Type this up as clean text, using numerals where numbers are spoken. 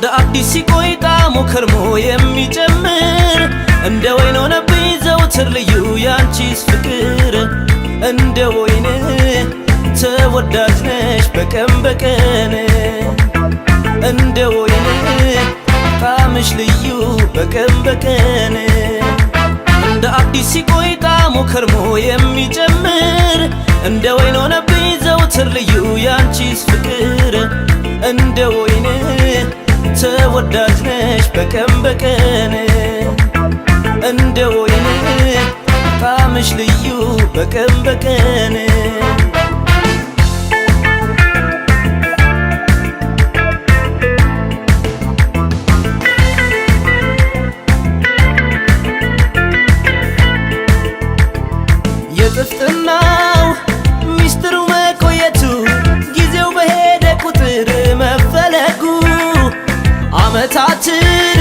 እንደ አዲስ ሲቆይ ጣዕሙ ከርሞ የሚጨምር፣ እንደ ወይን ሆነብኝ ዘውትር ልዩ ያንቺስ ፍቅር። እንደ ወይን ተወዳጅ ነሽ በቀን በቀን፣ እንደ ወይን ጣዕምሽ ልዩ በቀን በቀን። እንደ አዲስ ሲቆይ ጣዕሙ ከርሞ የሚጨምር፣ እንደ ወይን ሆነብኝ ዘውትር ልዩ ያንቺስ ፍቅር። እንደ ወይን ተወዳጅ ነሽ በቀን በቀን፣ እንደ ወይን ጣዕምሽ ልዩ በቀን በቀን። የጥፍጥናው ሚስጥሩ መቆየቱ፣ ጊዜው በሄደ ቁጥር መፈለጉ፣ አመታትን